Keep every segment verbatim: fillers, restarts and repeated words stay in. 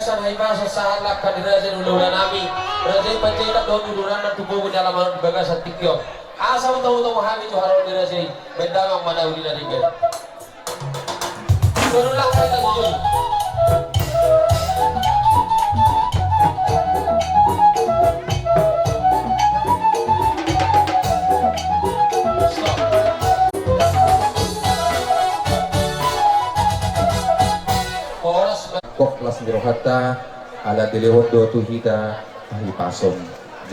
San hahipason sahat langka ni raja ni hulahula nami, raja i Panjaitan dohot uduranna tu pogu ni alaman on di bagasan tingki on. Asa utomutomu hami tu haroro ni raja i, baen damang ma na uli na denggan. Turun langka i tadi. Stop. Horas. Kok las ni rohanta, ala dilehon do tu hita hahipason.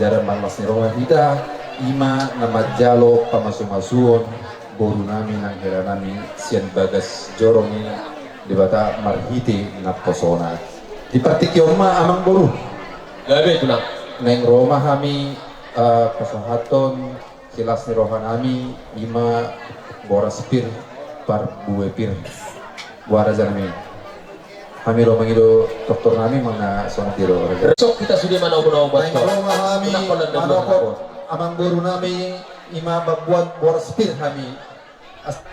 Jala marlas ni roha hita, i ma na manjalo pamasumasuon boru nami nang hela nami sian bagas joro ni Debata marhite naposona. Di partingkian on ma amang boru. Gabe tulang. Naeng ro ma hami, eh, pasahathon silas ni roha nami, i ma boras pir, parbue pir. Boha raja nami. Hami ro mangido tortor nami manang songon dia do raja. Sok hita sude manomu na obat. Naeng ro ma hami manopot amang boru nami, i ma mambuat boras pir hami. As-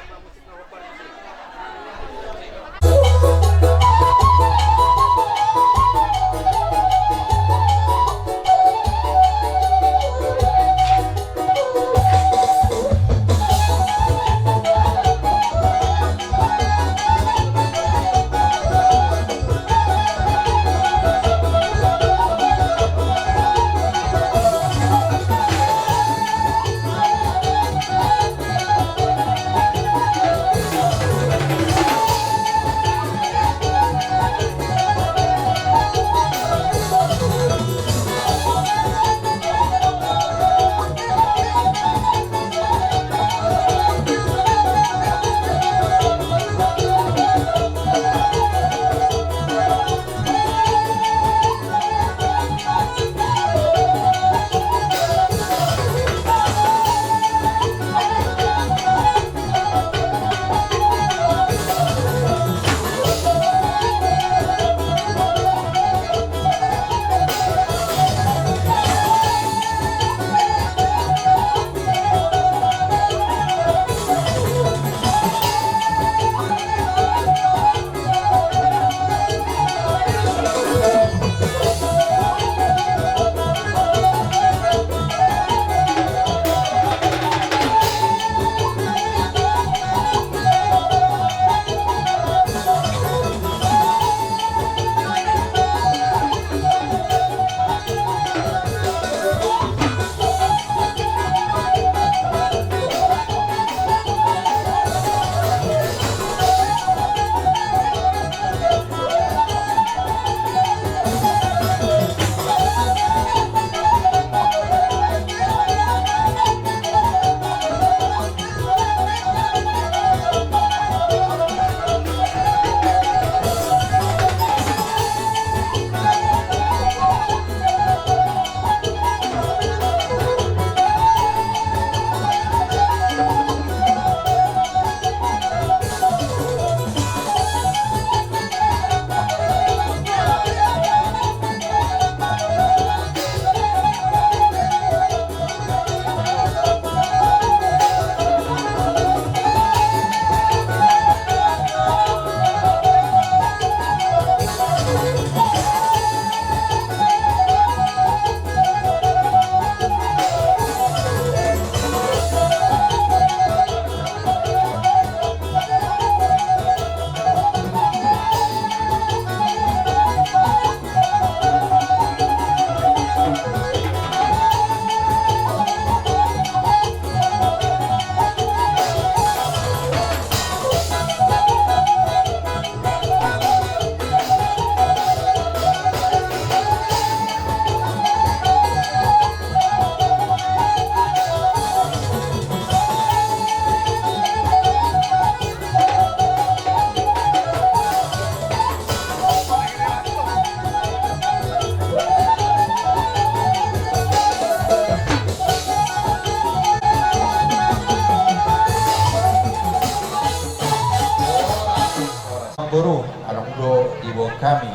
Boru, adong do diboan hami,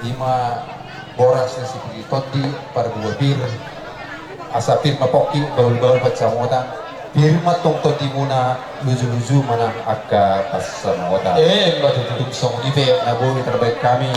i ma boras na sipir ni tondi, parbue pir, asa pir ma pongki, bahulbahul pansamotan, pir ma tong tondimuna, lujuluju manang angka pansamotan. Eh, ima tutu. Tung songon i pe na boi tarbahen hami,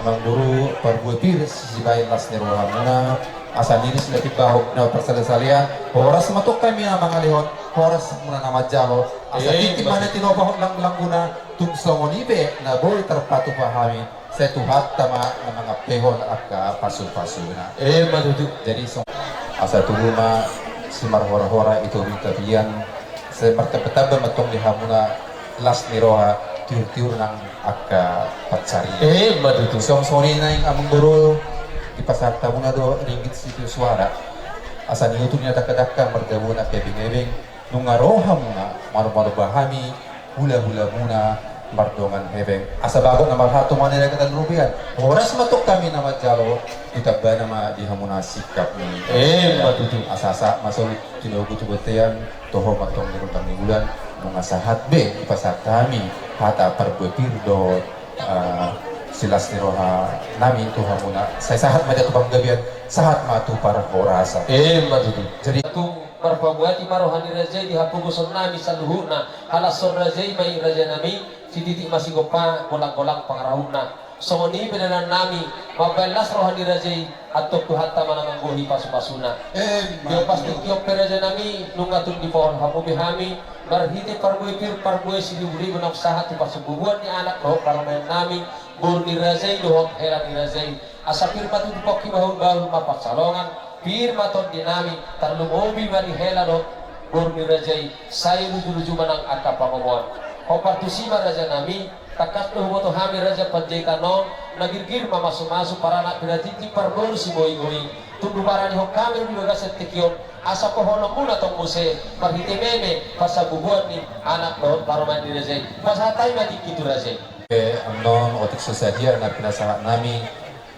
Amang boru, parbue pir sibaen las ni rohamuna, asa niris na timbahon na parsalean-salean, horas ma tong hami na mangalehon, horas muna na manjalo, asa tintin ma na tinopa langgulanguna, tung songon i pe na boi tarpatupa hami, sai Tuhanta ma na mangampehon angka pasupasuna. Emma tutu. Jadi song-, asa tubu ma simarhorahora i tu bintang pian, sai martambatamba ma tong di hamuna las ni roha, tiurtiur nang angka pansarian. Emma tutu. Songon i nang amang boru, dipasahat hamuna do ringgit sitio suara. Asa niutur ni na dakdakdak mardabuan angka ebengebeng, nunga ro hamuna manomba hami hulahulamuna mardongan hepeng. Asa bagot na marhalto manang na dagatan rupiah, horas ma tong hami na manjalo, ditambana ma di hamuna singkap ni. Emma tutu. Asa sahat ma solu tinogu tu bontean, toho ma tong di rondang ni bulan, nunga sahat be dipasahat hami hata parbue pir dohot, eh, silas ni rohanami tu hamuna, sai sahat ma hita tu panggabean, sahat ma tu parhorasan. Emma tutu. Jadi tung marpabuati ma roha ni raja i di hapogoson nami saluhutna, halashon raja i ma i rajanami, sititik ma sigompa, golanggolang pangarahutna. Songon i pe dalan nami, mambaen las roha ni raja i, antong Tuhanta ma na manggohi pasupasuna. Emma tutu. Tiop pasti tiop pe rajanami, nunga tung dipohol hamu be hami, marhite parbue pir, parbue siriburibu naung sahat tu parsombubuan ni anak dohot parumaen nami, boru ni raja i dohot hela ni raja i. Asa pir ma tutu pongki bahulbahul ma pansalongan, pir ma tondi nami, tarlumobi ma di hela dohot boru ni raja i, sai lujuluju ma nang angka pangomoan. Hombar tusi ma rajanami, tangkas do huboto hami raja Panjaitan on, na girgir ma masumasu paranak pinatingting parboru siboiboing, tung hubaranihon hami do di bagasan tingki on, asa poholonmuna tong muse, marhite meme, parsombubuan ni anak dohot parumaen ni raja i, pasahat hami ma tingki tu raja i. Otik so sadia na pinasahat nami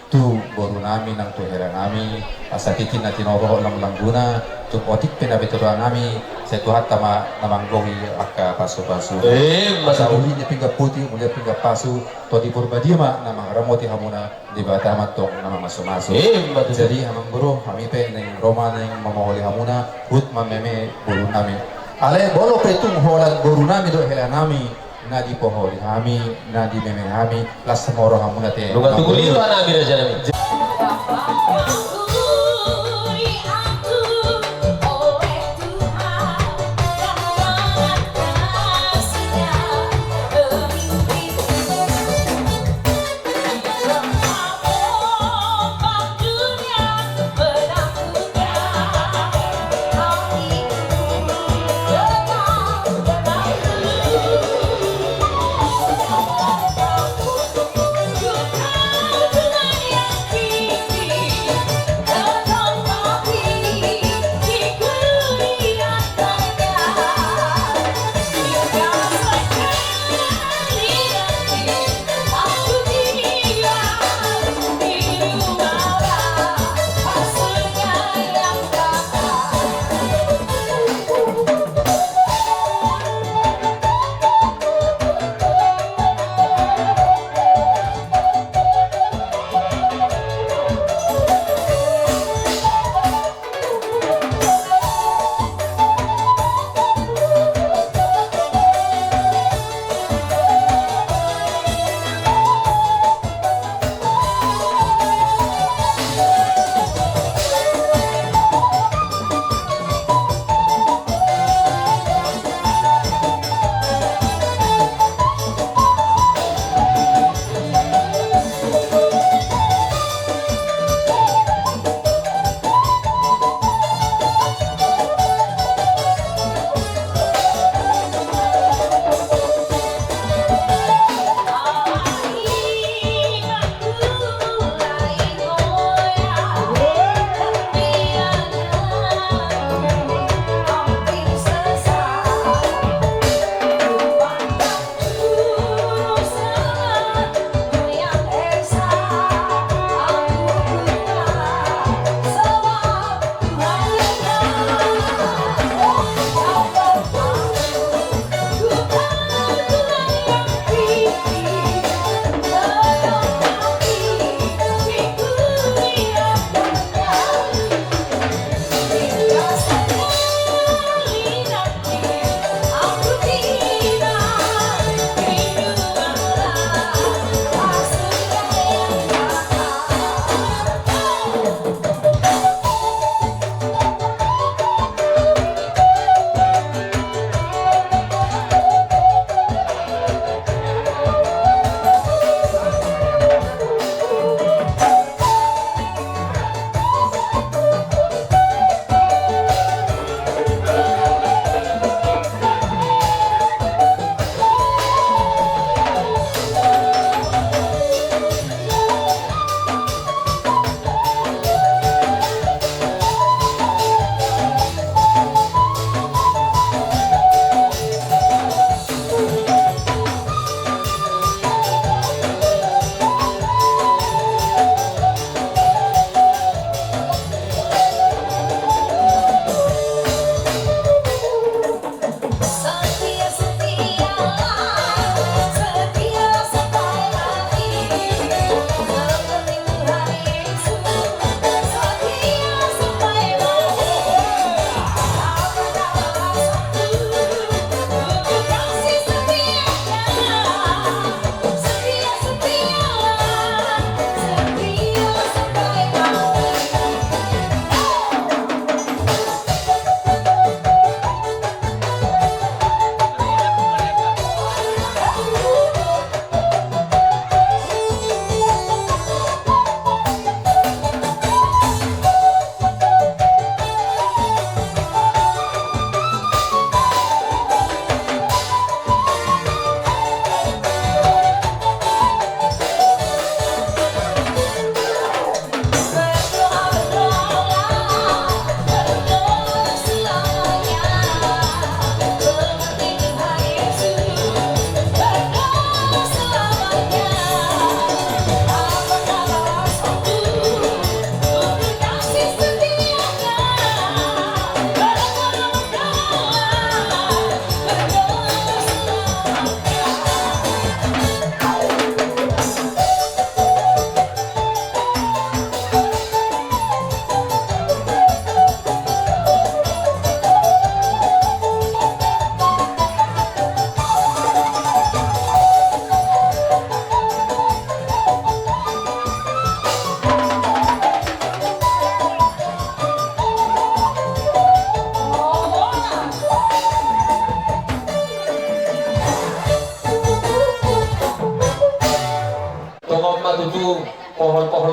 tu boru nami nang tu hela nami, asa tintin na tinopa dohot langgulanguna, tung otik pe na pinatupa nami, sai Tuhanta ma na manggohi angka pasupasu. Emma tutu. Asa uli ni pinggan puti, mulia pinggan pasu, Tondi Porbadia ma na mangaramoti hamuna, Debata ma tong na mamasumasu. Emma tutu. Jadi amang boru, hami pe naeng ro ma naeng mamoholi hamuna, huhut ma meme boru nami. Alai molo pe tung holan boru nami dohot hela nami na dipoholi hami, na dimeme hami, las ma rohamuna te. Nunga tubu liwa nami rajanami.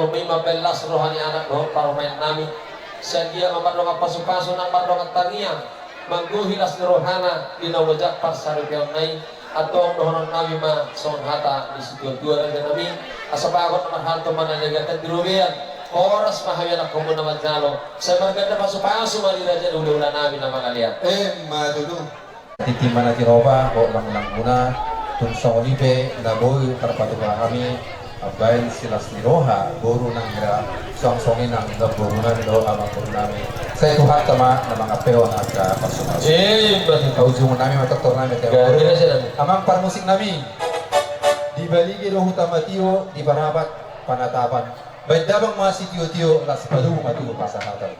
Dohononnami mambaen las roha ni anak dohot parumaen nami. Sai anggiat ma mardongan pasupasu nang mardongan tangiang, manggohi las ni rohana di na umojak parsaripeonna i. Antong dohononnami ma songon hata ni situatua, rajanami: Asa bagot na marhalto ma na niagatan di robean, horas ma hami anakkonmuna manjalo. Sai marganda pasupasu ma di raja ni hulahulanami na mangalean. Emma tutu. Tintin ma na tinopa, bolang-bolang muna. Tung songon i pe na boi tarpatupa hami mambaen silas ni roha boru nang hira suang songon i nang inang borunami dohot amang borunami. Sai Tuhanta ma na mangampehon angka pasupasu. Emma tutu. Haujungonnami ma, tortornami, Gari rajanami. Amang parmusiknami. Dibalige do huta ma tio, diparapat panatapan. Baen damang ma sitiotio, laos padomu ma tu pasahaton.